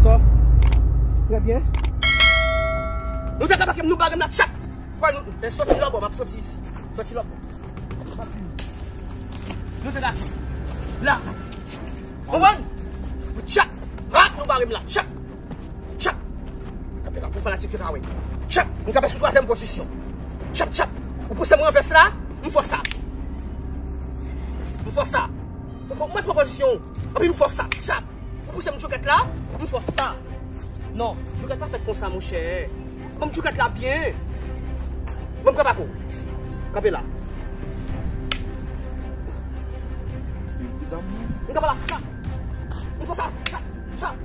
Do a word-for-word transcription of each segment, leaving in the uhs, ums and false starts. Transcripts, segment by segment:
Kò. Trè byen. Nou te ka bare m, nou bare m la, tchap! Kwè nou, e, soti lòbò, m ap soti isi. Soti lòbò. Nou te ka. La. Konprann? Tchap! Rap, nou bare m la, tchap! Tchap! Kanpe la pou fanatik yo ka wè. Tchap! M kanpe sou twazyèm pozisyon. Tchap, tchap! Ou pouse m ranvès la, m fò sa. M fò sa. Ou pran, ou pran pozisyon. Anpi m fò sa. Tchap! Ou pouse m djougèt la, m fò sa. Non, djougèt pa fèt konsa, monchè. Ban m djougèt la byen. Ban m kanpe ak ou. Kanpe la. Evidaman. M kanpe la. Tchap! M fò sa. Tchap! Tchap!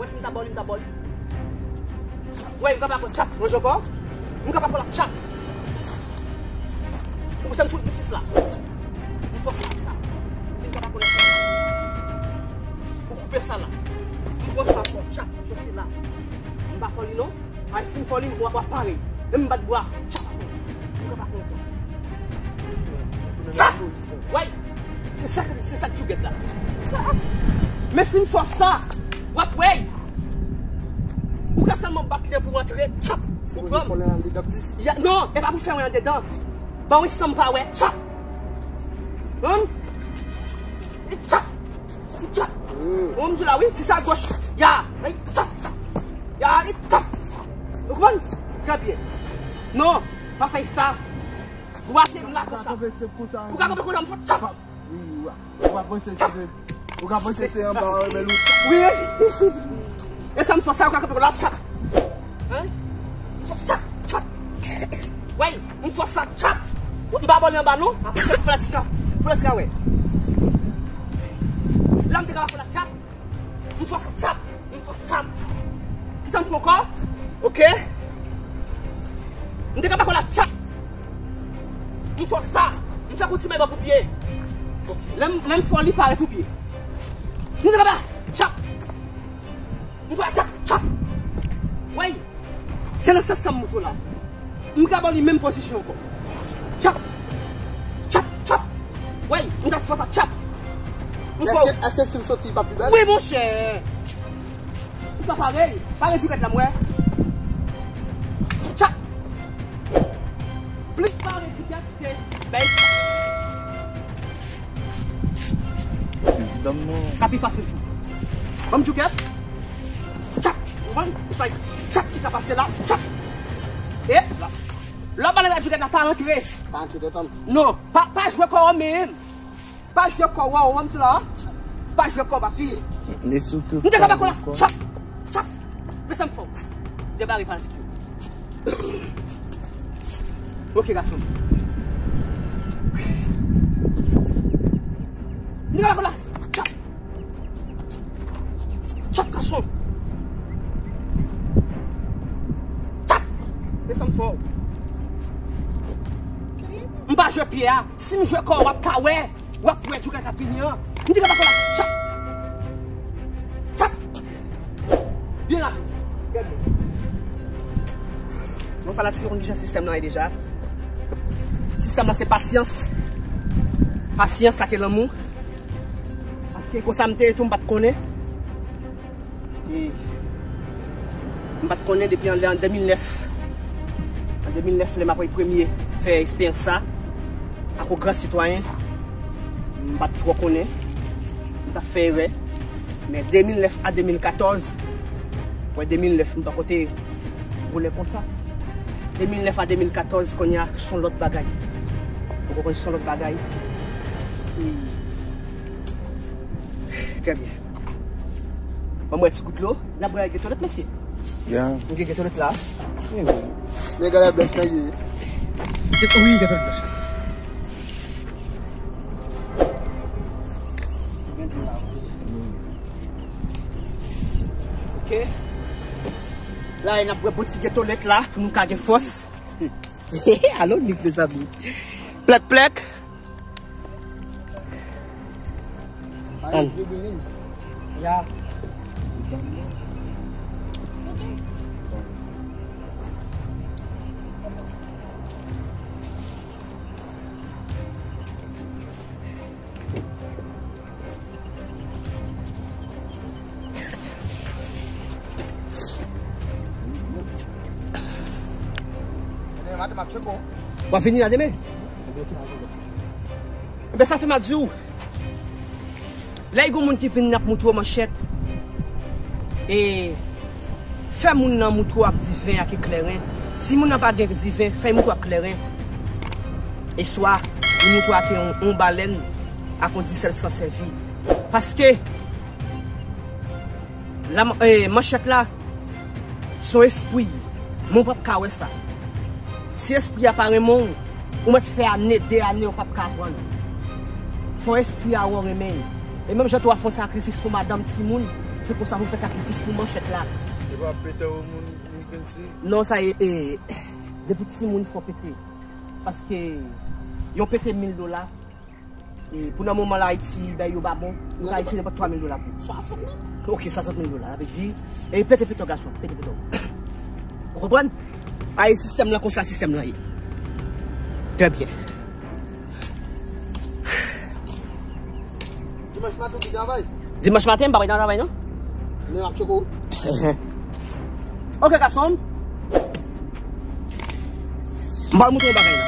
Wè si m ta ba w li, m ta ba w li. Wè, m kanpe ak ou. Tchap! Mwen jwe ankò. M kanpe ak ou la. Tchap! Ou pouse m sou sis la. M fò sa. Tchap! Si m kanpe ak ou la. Ou koupe sa la. M fò sa ankò. Tchap! Soti la. M pa fò li non. Ay, si m fò li, w ap, w ap pare. Menm m bat bra. Tchap! M kanpe ak ou ankò. Tchap! Wèy! Se sa, se sa k djougèt la. Men si m fò sa, w ap wèy! Ou ka sèlman bat li pou antre. Tchap! Ou pran m. Ya, non, e pa pou fè mwen andedan. Ban mwen san m pa wè. Tchap! Hum? Tchap! Tchap! Hum, m di la, wi, si sa gòch. Ya! Ay, tchap! Ya! Ay, tchap! Ou konprann? Trè byen. Non, pa fè sa. Ou ap fè m la konsa. Ou ka kanpe konsa, m fò tchap! Wi, wi, wi. Ou ka panse se, ou ka panse se anba w renmen l ou. Wi. E sa m fò sa, ou ka kanpe la, tchap. Hein? Tchap, tchap. Wèy, m fò sa, tchap. M pa ba w li anba non. Apre se fanatik la. Fò lès la, wè. La, m te ka fè la, tchap. M fò sa, tchap. M fò sa, tchap. Kisa m fè ankò? Ok. M te ka ba w la, tchap. M fò sa. M fè kou ti bay bò pou pye. Lè m, lè m fò li pare pou pye. M te ka ba, tchap. M fò la, tchap, tchap. Wèy. Se nan sans sa m montre w la. M ka ba w li menm pozisyon ankò. Tchap. Tchap, tchap. Wèy, m ta fè sa, tchap. M fò. Èske, èske si l soti, li p ap pi bèl? Wi, monchè. Ou pa pare? Pare djougèt la, m wè. Tchap. Plis pare djougèt, se bèy sa. Evidaman. Ka pi fasil tou. Ban m djougèt. Tchap. Ou konprann? Sa, tchap, ki ka pase la. Tchap. E la. Lè w ba nèg la djougèt la, pa rantre. Pa rantre dedan. Non, pa, pa jwe kò w menm. Pa jwe kò w, w wè m tou la. Pa jwe kò, papi. M te ka ba kò la. Tchap. Tchap. Men sa m fè w. Debare fanatik yo. Ok, gason. M te ka ba kò la. Tchap. Tchap, gason. Tchap. Men sa m fè w. M pa jwe pye a. Si m jwe kò, w ap ka wè. W ap wè djougèt ap vini an. M di gade kò la. Tchap. Tchap. Byen rapid. Gade. Bon, fanatik yo konn kijan sistèm nan ye deja. Sistèm nan se pasyans. Pasyans ak lanmou. Paske konsa m te ye tou, m pa t konnen. E m pa t konnen depi an, an de mil nèf. An de mil nèf, lè m apre premye fè esperyans sa, ak yon gran sitwayen, m pa t twò konnen. M t ap fè erè. Men de mil nèf a de mil katòz, wè, de mil nèf, m poko te goumen konsa. De mil nèf a de mil katòz, kounye a, se yon lòt bagay. Ou konprann, se yon lòt bagay. E, trè byen. Ban m wè ti gout dlo. N ap bwè getolet, mesye. Ya. M gen getolet la. Wi, wi. Men gade blanch nan ye. Wi, getolet blanch. Gen dlo la, wi. Ok. La, n ap bwè bon ti getolet la pou nou ka gen fòs. Alo, Nick, mezanmi. Plèk, plèk. Ann. Ya. W ap vini la demen? Enben, sa fè m ap di w, lè gon moun ki vin ap moutre w manchèt, e fè moun nan moutre w ak diven, ak klèren. Si moun nan pa gen diven, fè l moutre w ak klèren. E swa, li moutre w ak yon, yon balèn, ak yon disèl san sèvi. Paske, la, eh, manchèt la, se yon espri. Men w p ap ka wè sa. Si espri a pa renmen w, ou mèt fè ane, de ane, ou p ap ka aprann. Fò espri a wè w renmen l. E menm jan tou w ap fè yon sakrifis pou madanm, timoun, se konsa pou w fè sakrifis pou manchèt la. E pa pete yon moun, Mikensi? Non, sa e, e, depi timoun fò pete. Paske yon pete mil dola, e pou nan moman la, Ayiti, bèy yo pa bon. Ou ka itilize nenpòt twa mil dola pou. Swasant mil? Ok, swasant mil dola. Sa vle di, e pete pito gason, pete pito. Ou konprann? Ay, sistèm lan konsa, sistèm lan ye. Trè byen. Dimanch maten, ou ki travay? Dimanch maten, m pa pral nan travay, non. Men w ap tcheke w. Ok, gason. M pral moutre yon bagay la.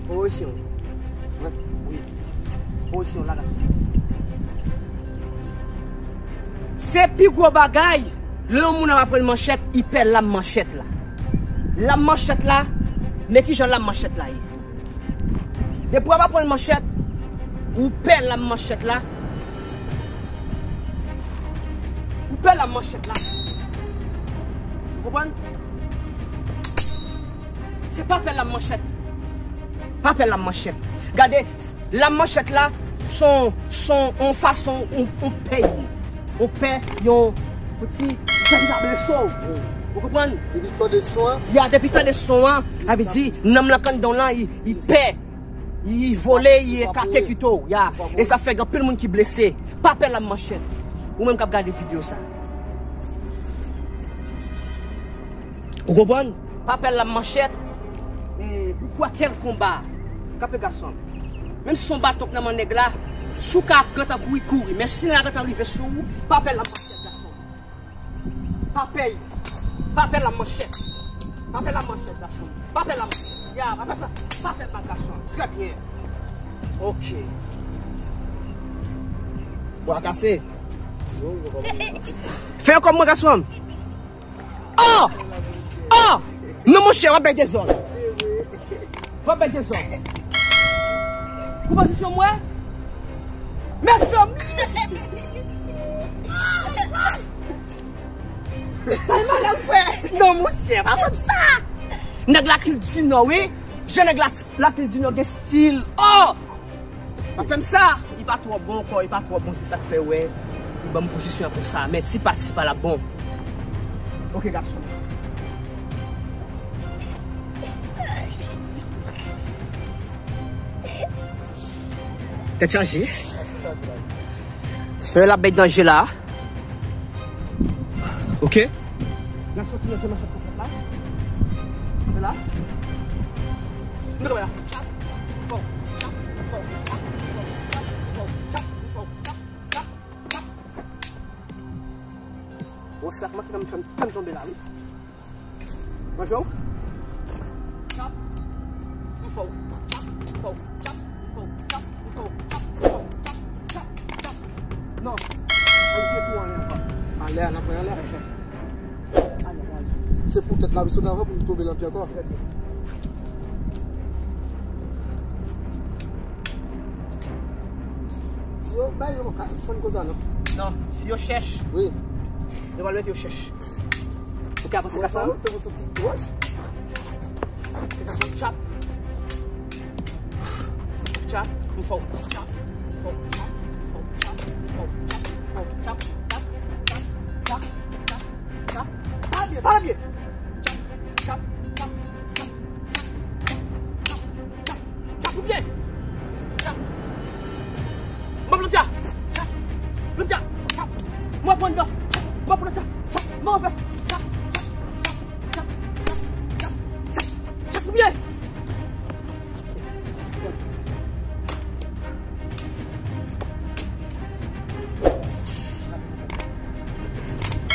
Pozisyon. Wi. Pozisyon la, gason. Se pi gwo bagay, lè yon moun ap aprann manchèt, li pè lam manchèt la. Lam manchèt la, men kijan lam manchèt la ye? Depi w ap aprann manchèt, ou pè lam manchèt la. Ou pè lam manchèt la. Ou konprann? Se pa pè lam manchèt. Pa pè lam manchèt. Gade, lam manchèt la, se yon, se yon fason, yon, yon pè. Yon pè, yon, yon ti, yon pè ki ka blese w. Wi. Ou konprann? Depi tande son an. Ya, depi tande son an, sa vle di, nanm lan k anndan w lan, li, li pè. Li vole, li ekate kite w. Ya. E sa fè gen anpil moun ki blese. Pa pè lam manchèt. Ou menm k ap gade videyo sa. Ou konprann? Pa pè lam manchèt. E pou kwè kèl konba. Kanpe gason. Menm si se yon baton k nan men nèg la, si w ka gentan kouri, kouri. Men si nèg la gentan rive sou ou, pa pè lam manchèt, gason. Pa pè, pa pè lam manchèt. Pa pè lam manchèt, gason. Pa pè lam, ya, pa pè, pa pè mal, gason. Trè byen. Ok. Bwa kase. Fè yon kòb mwen, gason. Oh! Oh! Non, monchè, w ap bay dezòd. W ap bay dezòd. Ou pozisyon mwen? Mezanmi! Bay malè, frè. Non, monchè, pa fè m sa. Nèg Lakil di Nò, wi. Jan nèg la, Lakil di Nò gen stil. Oh! Pa fè m sa! Li pa twò bon ankò, li pa twò bon, se sa k fè wè li ban m pozisyon an konsa. Men ti pa ti pa l ap bon. Ok, gason. Tèt chaje. Sè l ap bay danje la. Ok. N ap soti nan chemen sa pou fèt la. Fè la. Nou kanpe la. Chap. Fò. Chap. Fò. Chap. Fò. Chap. Fò. Chap. Chap. Chap. Chap. Wòch la kòmanse nan fè m, fè m tonbe la, wi. Manje w. Chap. Fò. Chap. Fò. Chap. Fò. Chap. Fò. Chap. Chap. Chap. Chap. Non. Ann jwe tou anlè ankò. Anlè a, n ap fè anlè a. Se pou tèt la, wi, sot avan pou nou tonbe nan pye ankò. Si yo bay yo, ka konn koz la, non? Non, si yo chèch. Wi. Yo pral mete yo chèch. Ou ka avanse, gason? Ou te soti wòch. Chap. Chap, m fò. Chap, m fò. Chap, m fò. Chap, m fò. Chap, m fò. Chap, chap, chap, chap, chap, chap. Pale byen, pale byen. Chap, chap, chap, chap, chap, chap, chap, chap, chap. Mwen pran lòt la. Chap, lòt la. Chap, mwen pran lòt la. Chap, mwen pran lòt la. Chap, mwen fè. Chap, chap, chap, chap, chap, chap, chap. Chap, chap, chap.